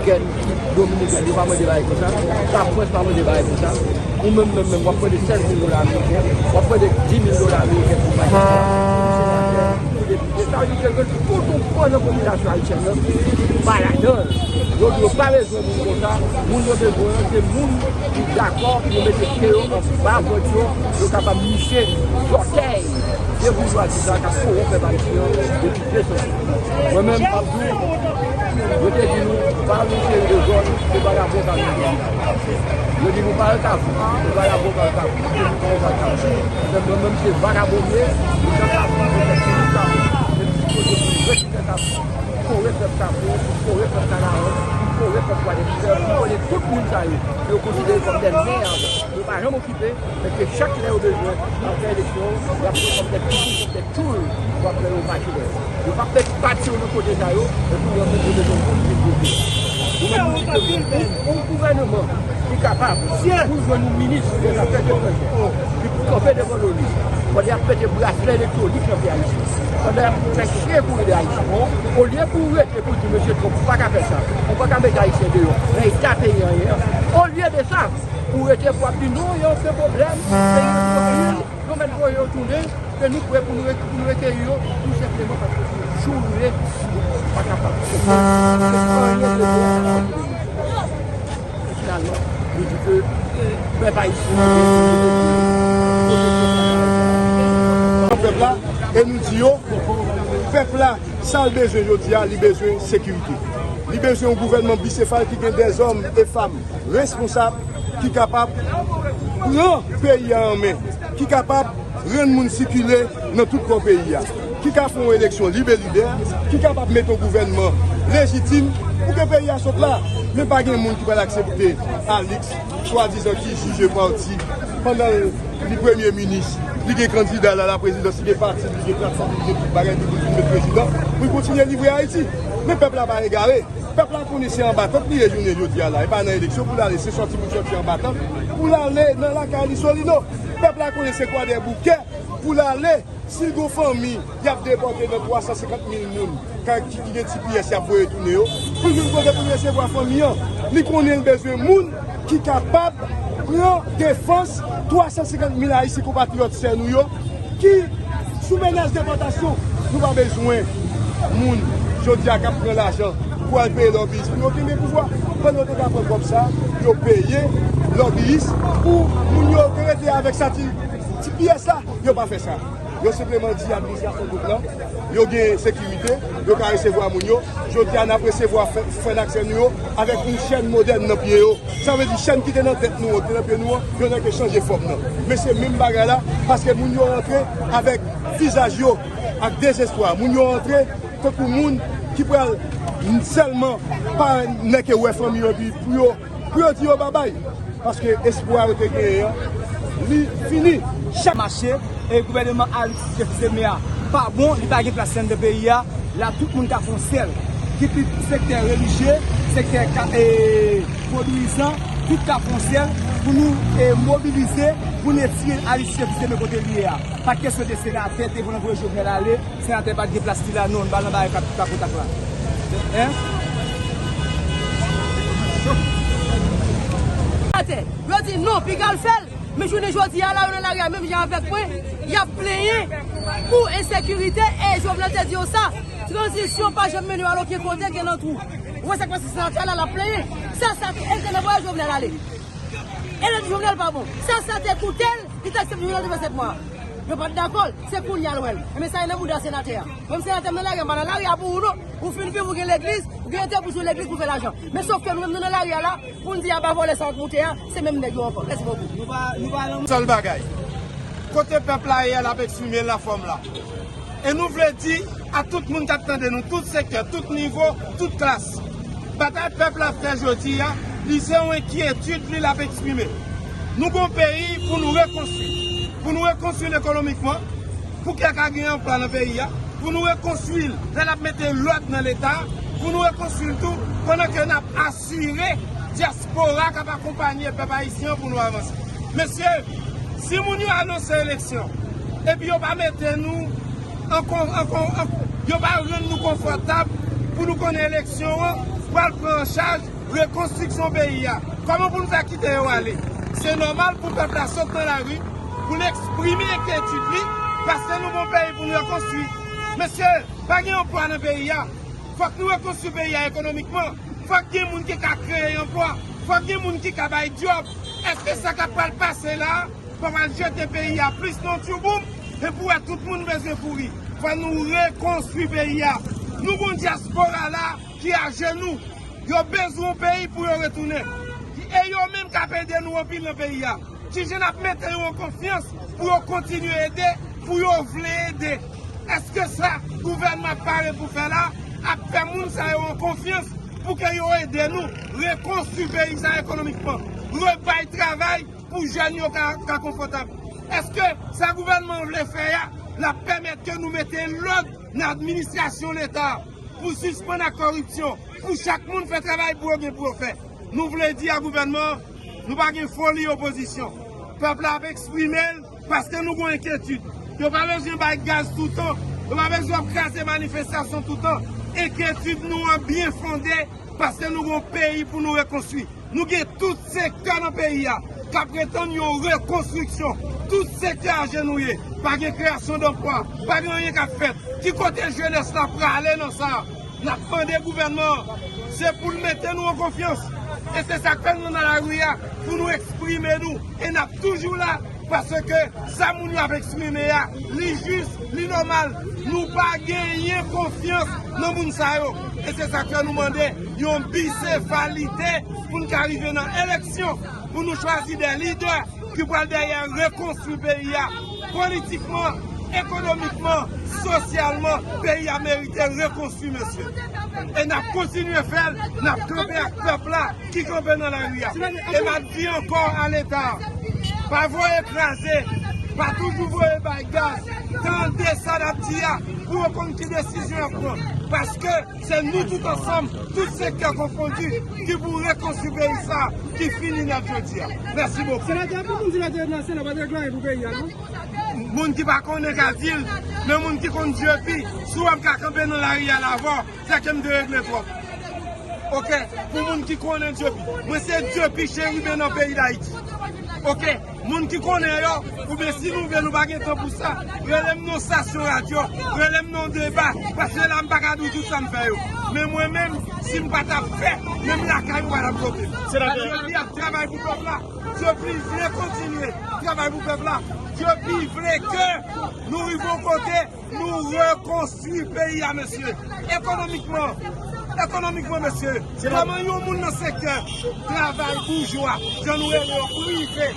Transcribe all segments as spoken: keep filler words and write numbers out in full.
Dominiken, yo pa mande bagay konsa. Laprens pa mande bagay konsa. Ou menm, menm, menm, w ap mande sèz mil dola ameriken, w ap mande dis mil dola ameriken pou mache. Sa vle di ke tout ou pran nan popilasyon ayisyèn nan, pa ladan l. Yo di yo pa bezwen moun konsa. Moun yo bezwen an, se moun ki dakò pou yo mete pye yo anba vant yo, yo kapab niche zòtèy de boujwazi sa k ap kowonp pèp ayisyen an depi de san. Mwen menm, m ap di w, yo te di nou, pa al yon seri de zòn, se vagabon k al nan zòn. Yo di nou pa al Kafou, se vagabon k al Kafou, se nou pa al Kafou. Mwen menm, se vagabon m ye, m t ap viv nan Kafou, men m dispoze pou m retounen Kafou, pou kore pèp Kafou, pou kore pèp Kanaran, pou kore pèp Kwadèboukè, pou kore tout moun sa yo, ke yo konsidere kòm dè mèd, yo pa janm okipe, men ke chak lè yo bezwen, y ap fè eleksyon, y ap pran kòm dè pipou, kòm dè tchoul, pou ap fè yo mache dèyè. Yo p ap met pati yo nan kote sa yo, epi yo menm yo bezwen moun vin vote. Nou menm nou di ke pou yon gouvènman ki kapab pou jwenn yon minis dè zafè etranjè, ki pou kanpe devan loni, pandan y ap mete braslè elektwonik nan peyi Ayiti, pandan y ap fè chyen kouri dèyè Ayiti, olye pou w rete pou di mesye Trump ou pa ka fè sa, ou pa ka mete Ayisyen deyò nan eta peyi an ye a, olye de sa, pou w rete pou ap di non, y a okenn pwoblèm, peyi an tranquille, yo mèt voye yo tounen, ke nou prè pou nou re-, pou nou rekeyi yo, tou senpleman paske se yon jou nou ye, nou pa kapab. Se pa anyen de bon. Finalman, nou di ke pèp ayisyen an pèp la, e nou di yo, pèp la, sa l bezwen jodi a, li bezwen sekirite. Li bezwen yon gouvènman bisefal ki gen dèzòm e fanm responsab ki kapab pran peyi a an men, ki kapab rann moun sikile nan tout kò peyi a, ki ka fè yon eleksyon lib e libè, ki kapab mete yon gouvènman lejitim pou ke peyi a sot la. Men pa gen moun ki pral aksepte Alix, swadizan ki jije pati, pandan li premye minis, li gen kandida l a la prezidans, li gen pati, li gen platfòm, li gen tout bagay, li vin met prezidan, pou l kontinye livre Ayiti. Men pèp la pa egare. Pèp la konnen se anba tant li ye jounen jodi a la. E pa nan eleksyon pou l ale, se sòti pou l sòti anba tant, pou l ale nan lakay li Solino. Pèp la konnen se Kwadèboukè pou l ale. Si l gon fanmi y ap depòte nan twa san senkant mil moun, ka, ki, ki gen T P S y ap voye tounen yo, pou l vin kote pou l resevwa fanmi an. Li konnen l bezwen moun ki kapab pran defans twa san senkant mil Ayisyen konpatriyòt sè nou yo, ki sou menas depòtasyon. Nou pa bezwen moun jodi a k ap pran lajan pou al peye lòbiyis pou yo kenbe pouvwa. Pandan yo te ka pran kòb sa, yo peye lòbiyis pou moun yo te rete avèk sa ti, ti pyès la. Yo pa fè sa. Yo senpleman di administrasyon Trump lan, yo gen sekirite, yo ka resevwa moun yo. Jodi a, n ap resevwa frè, frè n ak sè nou yo avèk yon chèn modèn nan pye yo. Sa vle di chèn ki te nan tèt nou an, ki te nan pye nou an, yo nèk chanje fòm nan. Men se menm bagay la, paske moun yo rantre avèk vizaj yo ak dezespwa. Moun yo rantre tankou moun ki pral sèlman pa nèk wè fanmi yo epi pou yo, pou yo di yo babay. Paske espwa yo te genyen an, li fini. Chak mache, e gouvènman Alix Jeff Zeme a pa bon, li pa gen plas anndan peyi a. La, tout moun ka fè yon sèl, kit li sektè relijye, sektè ka, e, vodouyizan, tout ka fè yon sèl pou nou, e, mobilize, pou nou retire Alix Jeff Zeme kote li ye a. Pa t kesyon de senatè te vle voye Jovenel ale, senatè pa t gen plas li la, non, n pa nan bagay kap, kap kontak la. Hein? Atè, yo di non, piga l fè l. Men jounen jodi a la, yo nan lari a, menm jan avèk mwen, y ap plenyen pou ensekirite, e Jovenel te di yo sa, tranzisyon pa janm mennen yo al okenn kote, gen nan twou. Ou wè sa k pase senatè la, l ap plenyen. Sa, sa, e l te nan voye Jovenel ale. E l di Jovenel pa bon. Sa, sa te koute l, li te aksepte Jovenel te fè sèt mwa. Yo pa t dakò, se kounye a l wè l. Enben sa e nan bouda senatè a. Menm senatè m nan lari a, m pa nan lari a pou ou non. Ou fin viv, ou gen legliz, ou gen entè pou jwe legliz pou fè lajan. Men sòf ke nou menm nou nan lari a la, pou n di aba vòlè sa k moute a, se menm nèg yo ankò. Mèsi bokou. Nou pa, nou pa nan sèl bagay. Kote pèp la ye a, l ap eksprime l nan fòm la. E nou vle di a tout moun k ap tande nou, tout sektè, tout nivo, tout klas, batay pèp la ap fè jodi a, li se yon enkyetid li l ap eksprime. Nou gon peyi pou nou rekonstwi. Pou nou rekonstwi l ekonomikman, pou ke ka gen anplwa nan peyi a, pou nou rekonstwi l lè n ap mete lòd nan Leta, pou nou rekonstwi l tou pandan ke n ap asire dyaspora k ap akonpanye pèp ayisyen an pou nou avanse. Mesye, si moun yo anonse eleksyon, epi yo pa mete nou an kon-, an kon-, an, yo pa rann nou konfòtab pou nou konnen eleksyon an pral pran an chaj Rekonstriksyon peyi a. Kòman pou n fè kite yo ale? Se nòmal pou pèp la sot nan lari, pou l eksprime enkyetid li, paske nou gon peyi pou n rekonstwi. Mesye, pa gen anplwa nan peyi a. Fòk nou rekonstwi peyi a ekonomikman. Fòk gen moun ki ka kreye anplwa. Fòk gen moun ki ka bay djòb. Èske sa k ap pral pase la a pa pral jete peyi a plis nan tchouboum? E pou wè tout moun bezwen kouri. Fò nou rekonstwi peyi a. Nou gon dyaspora la ki ajenou. Yo bezwen yon peyi pou yo retounen. E yo menm k ap ede nou anpil nan peyi a. Kijan n ap mete yo an konfyans pou yo kontinye ede, pou yo vle ede? Èske sa gouvènman ap pare pou fè la ap fè moun sa yo an konfyans pou ke yo ede nou rekonstwi peyi sa ekonomikman, rebay travay pou jèn yo ka, ka konfòtab? Èske sa gouvènman an vle fè a, l ap pèmèt ke nou mete lòd nan administrasyon Leta a pou sispann ak kòripsyon, pou chak moun fè travay pou yo gen pou yo fè? Nou vle di a gouvènman an, nou pa gen foli opozisyon. Pèp la ap eksprime l paske nou gon enkyetid. Yo pa bezwen bay gaz toutan. Yo pa bezwen ap kraze manifestasyon toutan. Enkyetid nou an byen fonde paske nou gon peyi pou nou rekonstwi. Nou gen tout sektè nan peyi a k ap retann yon rekonstriksyon. Tout sektè ajenouye. Pa gen kreyasyon danplwa. Pa gen anyen k ap fèt. Ki kote jenès la prale nan sa? N ap mande gouvènman an, se pou l mete nou an konfyans. E se sa k fè nou nan lari a, pou nou eksprime nou. E n ap toujou la, paske sa moun yo ap eksprime a, li jis, li nòmal. Nou pa genyen konfyans nan moun sa yo. E se sa k fè nou mande yon bisefalite pou n ka rive nan eleksyon, pou nou chwazi de lidè ki pral dèyè rekonstwi peyi a, politikman, ekonomikman, sosyalman, peyi a merite rekonstwi, mesye. E n ap kontinye fè l, n ap kanpe ak pèp la ki kanpe nan lari a. E m ap di ankò a Leta, pa voye kraze, pa toujou voye bay gaz, tande sa n ap di a, pou yo konn ki desizyon y ap pran. Paske se nou tout ansanm, tout sektè konfondi, ki pou rekonstwi peyi sa ki fini nèt jodi a. Mèsi bokou. Senatè, pou moun di lè te nan Sena pa t regle anyen pou peyi a, non? Moun ki pa konnen ka di l, men moun ki konn Dyepi, si w ap ka kanpe nan lari a l avè w, se ke m te regle twòp. Oke, pou moun ki konnen Dyepi, mwen se Dyepi cheriben nan peyi Dayiti. Oke, moun ki konnen yo, oubyen si nou vle nou pa gen tan pou sa, rele m nan stasyon radyo, rele m nan deba, paske la m pa ka di w tout sa m fè yo. Men mwen menm, si m pa t ap fè, menm lakay ou pa t ap vote m. Senatè. Dyepi ap travay pou pèp la, Dyepi vle kontinye travay pou pèp la, Dyepi vle ke nou rive yon kote, nou rekonstwi peyi a, mesye. Ekonomikman, ekonomikman, mesye, kòman yon moun nan sektè travay boujwa, jan nou rele yo, prive,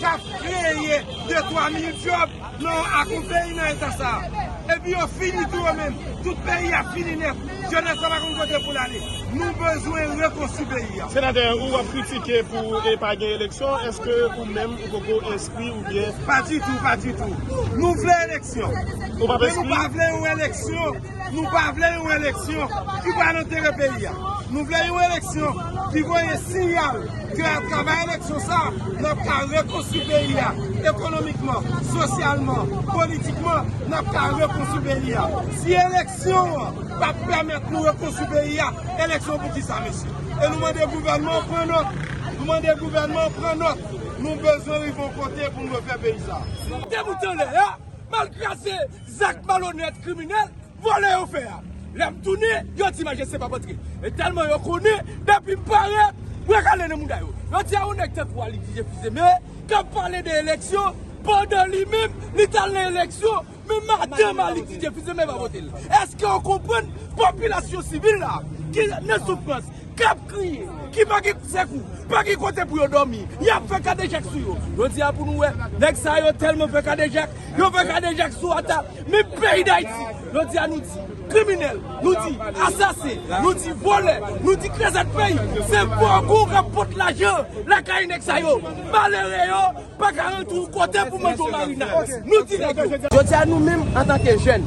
k ap kreye de twa mil djòb nan ak yon peyi nan eta sa a? Epi yo fini tou yo menm. Tout peyi a fini nèt. Jenès la pa konn kote pou l ale. Nou bezwen rekonstwi peyi a. Senatè, ou ap kritike pou e pa gen eleksyon. Èske ou menm ou poko enskri oubyen? Pa ditou, pa ditou. Nou vle eleksyon. Ou p ap enskri? Men nou pa vle yon eleksyon. Nou pa vle yon eleksyon ki pral antere peyi a. Nou vle yon eleksyon ki voye siyal ke atravè eleksyon sa, n ap ka rekonstwi peyi a, ekonomikman, sosyalman, politikman, n ap ka rekonstwi peyi a. Si eleksyon an p ap pèmèt nou rekonstwi peyi a, eleksyon pou kisa, mesye? E nou mande gouvènman an pran nòt. Nou mande gouvènman an pran nòt. Nou bezwen rive yon kote pou nou refè peyi sa. Te moute anlè a, malgre se zak malonèt, kriminèl, vòlè yo fè a. Lè m tounen, yo di majeste p ap antre. E tèlman yo konnen, depi m parèt, mwen rale nan mouda yo. Yo di a yon nèg tankou Alix Didier Fils-Aimé, k ap pale de eleksyon, pandan li menm, li t al nan eleksyon, men madanm Alix Didier Fils-Aimé pa vote l. Èske w konprann popilasyon sivil la, ki nan soufrans, k ap kriye, ki pa gen sekou, pa gen kote pou yo dòmi, y ap fè kadejak sou yo. Jodi a pou nou wè, nèg sa yo tèlman fè kadejak, yo fè kadejak sou ata, men peyi Dayiti, jodi a nou di, kriminèl, nou di, asasen, nou di, vòlè, nou di, krezat peyi, se pògou k ap pot lajan lakay nèg sa yo, malere yo, pa ka rantre yon kote pou manje yon marina. Nou di nèg yo. Jodi a nou menm, antanke jèn,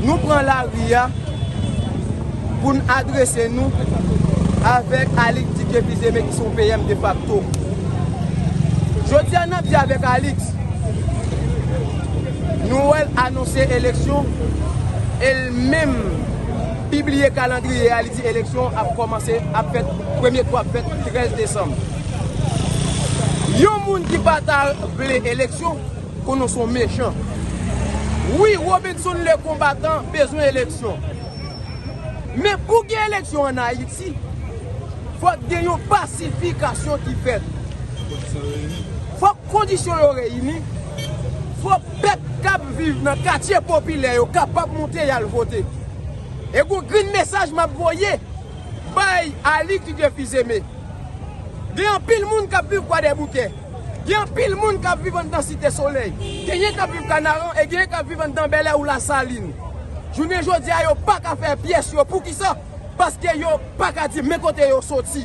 nou pran lari a pou n adrese nou avèk Alix Didier Fils-Aimé ki se yon P M defakto. Jodi a n ap di avèk Alix, nou wè l anonse eleksyon, e l menm pibliye kalandriye a, li di eleksyon ap kòmanse, ap fèt, premye tou ap fèt trèz desanm. Yon moun ki pa ta vle eleksyon, konnen w se yon mechan. Wi, Robenson le Konbatan bezwen eleksyon. Men pou gen eleksyon ann Ayiti, fòk gen yon pasifikasyon ki fèt. Fòk kondisyon yo reyini. Fòk pèp k ap viv nan katye popilè yo kapab monte y al vote. E gon grenn mesaj m ap voye bay Ali Didier Fils-Aimé. Gen anpil moun k ap viv Kwadèboukè. Gen anpil moun k ap viv anndan Site Solèy. Genyen k ap viv Kanaran e genyen k ap viv anndan Bèlè ou Lasalin. Jounen jodi a, yo pa ka fè pyès yo. Poukisa? Paske yo pa ka di men kote yo soti.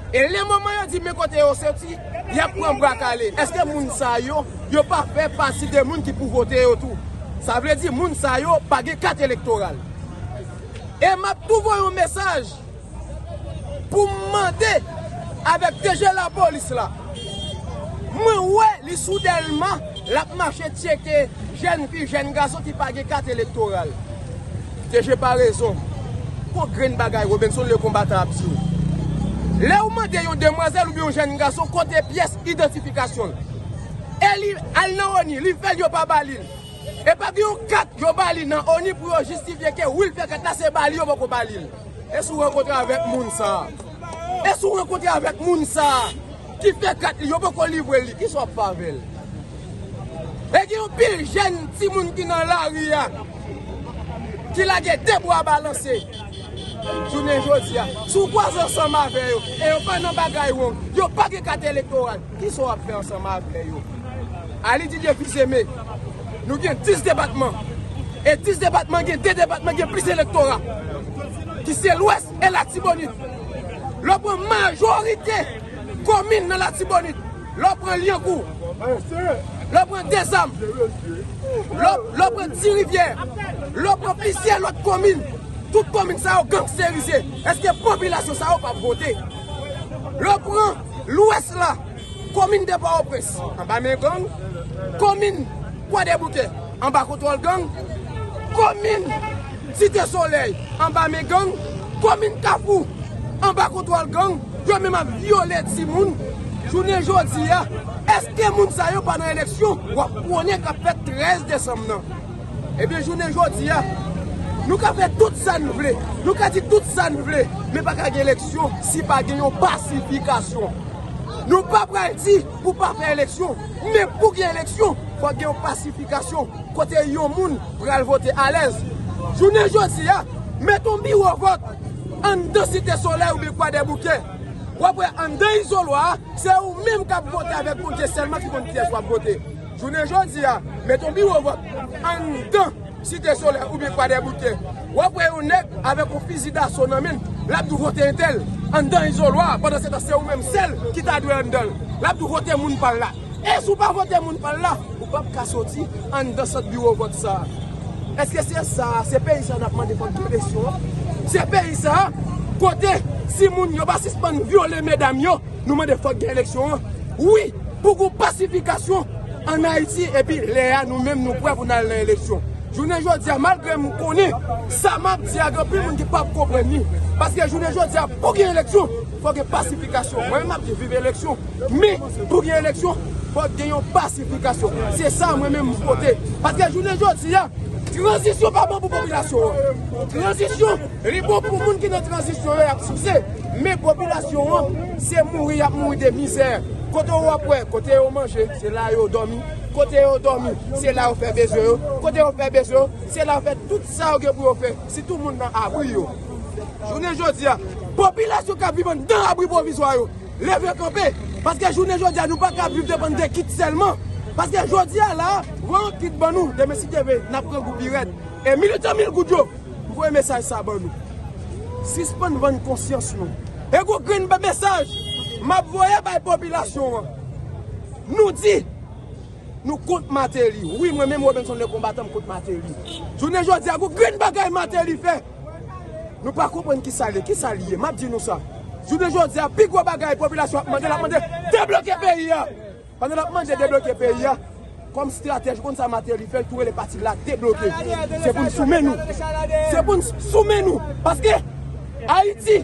E lè moman yo di men kote yo soti, y ap pran bra kale. Èske moun sa yo, yo pa fè pati de moun ki pou vote yo tou? Sa vle di moun sa yo pa gen kat elektoral. E m ap tou voye yon mesaj pou m mande avèk D G lapolis la. Mwen wè li sou Dèlma, l ap mache tcheke jèn fi, jèn gason ki pa gen kat elektoral. D G pa rezon. Gon grenn bagay Robenson le Konbatan ap di w. Lè w mande yon demwazèl oubyen yon jèn gason kote pyès idantifikasyon l, e li al nan ONI, li fè l, yo pa ba li l. E pa gen yon kat yo ba li nan ONI pou yo jistifye ke wi, l fè kat la, se ba li yo poko ba li l. E si w rankontre avèk moun sa a? E si w rankontre avèk moun sa a ki fè kat li, yo poko livre l li, kisa w ap fè avè l? E gen yon pil jèn timoun ki nan lari a, ki lage de bra balanse. Jounen jodi a, si w kwaze ansanm avè yo, e yo pa nan bagay wrong, yo pa gen kat elektoral, kisa w ap fè ansanm avè yo? Ali Didier Fils-Aimé, nou gen dis depatman. E dis depatman, gen de depatman gen plis elektora, ki se Lwès e Latibonit. Lè w pran majorite komin nan Latibonit, lè w pran Lyankou, lè w pran Dezam, lè w, lè w pran Ti Rivyè, lè w pran plizyè lòt komin, tout komin sa yo gangsterize. Èske popilasyon sa yo p ap vote? Lè w pran Lwès la, komin de Pòtoprens, anba men gang. Komin Kwadèboukè, anba kontwòl gang. Komin Site Solèy, anba men gang. Komin Kafou, anba kontwòl gang. Yo menm ap vyole timoun. Jounen jodi a, èske moun sa yo pa nan eleksyon w ap konnen k ap fèt trèz desanm nan? Ebyen, jounen jodi a, nou ka fè tout sa n vle, nou ka di tout sa n vle, men pa ka gen eleksyon si pa gen yon pasifikasyon. Nou pa pral di pou pa fè eleksyon, men pou gen eleksyon, fòk gen yon pasifikasyon kote yon moun pral vote alèz. Jounen jodi a, mete yon biwo vòt anndan Site Solèy oubyen Kwadèboukè. W ap wè anndan izolwa a, se ou menm k ap vote avèk Bondye sèlman ki konn kiyès w ap vote. Jounen jodi a, mete yon biwo vòt anndan Site Solèy oubyen Kwadèboukè. W ap wè yon nèg avèk yon fizi daso nan men l, l ap di w vote entèl anndan izolwa a, pandan se tan se ou menm sèl ki ta dwe anndan l. L ap di w vote moun pa l la. E si w pa vote moun pa l la, ou p ap ka soti anndan sant biwo vòt sa a. Èske se sa, se peyi sa n ap mande fòk gen eleksyon an? Se peyi sa a, kote timoun yo pa sispann vyole medam yo, nou mande fòk gen eleksyon an? Wi, pou gon pasifikasyon ann Ayiti, epi lè a nou menm nou prè pou n al nan eleksyon. Jounen jodi a, malgre m konnen sa m ap di a, gen anpil moun ki p ap konprann li. Paske jounen jodi a, pou gen eleksyon, fòk gen pasifikasyon. Mwen menm m ap di viv eleksyon, men pou gen eleksyon, fòk gen yon pasifikasyon. Se sa mwen menm m pote. Paske jounen jodi a, tranzisyon pa bon pou popilasyon an. Tranzisyon, li bon pou moun ki nan tranzisyon yo, y ap souse. Men popilasyon an, se mouri y ap mouri de mizè. Kote w ap wè, kote yo manje, se la yo dòmi. Kote yo dòmi, se la yo fè bezwen yo. Kote yo fè bezwen yo, se la yo fè tout sa yo gen pou yo fè. Sitou moun nan abri yo. Jounen jodi a, popilasyon k ap viv anndan abri pwovizwa yo, leve kanpe. Paske jounen jodi a, nou pa ka viv depann de kit sèlman. Paske jodi a la, voye yon kit ban nou, demen si Dye vle, n ap grangou pi rèd. E militan Mil Goud yo, m voye mesaj sa ban nou. Sispann vann konsyans nou. E gon grenn mesaj m ap voye bay popilasyon an. Nou di, nou kont Martelly. Wi, mwen menm Robenson le Konbatan, m kont Martelly. Jounen jodi a, gon grenn bagay Martelly fè, nou pa konprann kisa l ye. Kisa l ye? M ap di nou sa. Jounen jodi a, pi gwo bagay popilasyon ap mande, l ap mande debloke peyi a. Pandan l ap mande debloke peyi a, Kòm stratèj, ou konn sa Martelly fè, l tou rele pati l la debloke. Se pou n sou men nou. Se pou n sou men nou. Paske Ayiti,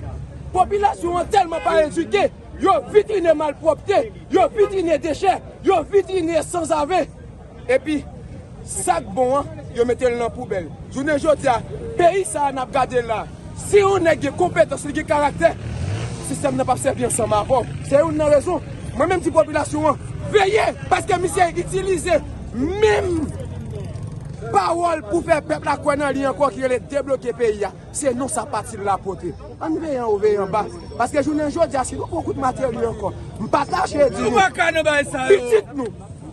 popilasyon an tèlman pa edike, yo vitrine malpwòpte, yo vitrine dechè, yo vitrine sanzave. Epi, sa k bon an, yo mete l nan poubèl. Jounen jodi a, peyi sa a n ap gade la, si yon nèg gen konpetans, li gen karaktè, sistèm nan p ap sèvi ansanm avè w. Se youn nan rezon. Mwen menm di popilasyon an, veye, paske misye itilize menm pawòl pou fè pèp la kwè nan li ankò ki rele debloke peyi a. Se non sa pati l la pote. Ann veye anwo, veye anba. Paske jounen jodi a, si nou pran kout Martelly ankò, m pa kache di nou, pitit nou,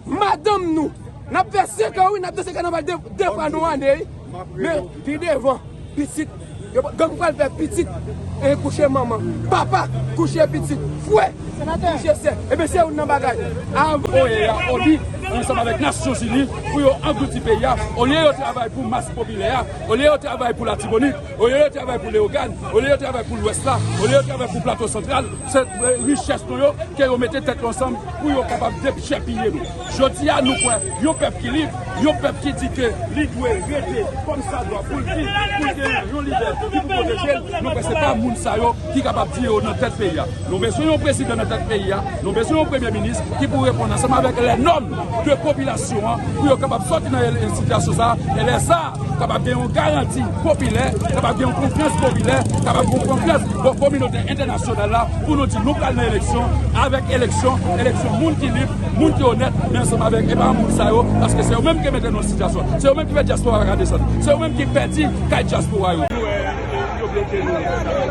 madanm nou, n ap fè senk an, wi, n ap danse kanaval de, de fwa nan ane, wi. Men, pi devan, pitit, yo, gang pral fè pitit, e kouche manman, papa, kouche pitit, frè, kouche sè. Ebyen, se youn nan bagay. Avan. Oye a, Oli, ansanm avèk Nasyonzini, pou yo anglouti peyi a, olye yo travay pou mas popilè a, olye yo travay pou Latibonit, olye yo travay pou Leyogàn, olye yo travay pou Lwès la, olye yo travay pou Plato Santral, se, eh, richès nou yo, ke yo mete tèt yo ansanm pou yo kapab dechèpiye nou. Jodi a, nou kwè, yon pèp ki lib, yon pèp ki di ke li dwe rete kòm sa dwa pou l viv, pou l gen yon lidè ki pou pwoteje l, nou kwè se pa moun sa yo ki kapab di yo nan tèt peyi a. Nou bezwen yon prezidan nan tèt peyi a, nou bezwen yon premye minis ki pou reponn ansanm avèk lè nòm de popilasyon an pou yo kapab sòti nan sitiyasyon sa a, e lè sa a, kapab gen yon garanti popilè, kapab gen yon konfyans popilè, kapab gen yon konfyans bò kominote entènasyonal la, pou nou di nou pral nan eleksyon, avèk eleksyon, eleksyon moun ki lib, moun ki onèt, men ansanm avèk, e pa moun sa yo, paske se yo menm ki mete nou nan sitiyasyon, se yo menm ki fè dyaspora a desann, se yo menm ki pèdi kay dyaspora yo.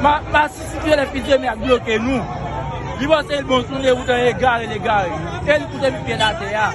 Ma, ma, si, si, si, lè fizye, men ap bloke nou. Li panse l bon sou le wout an egare, l egare. E li koute pye l atè a.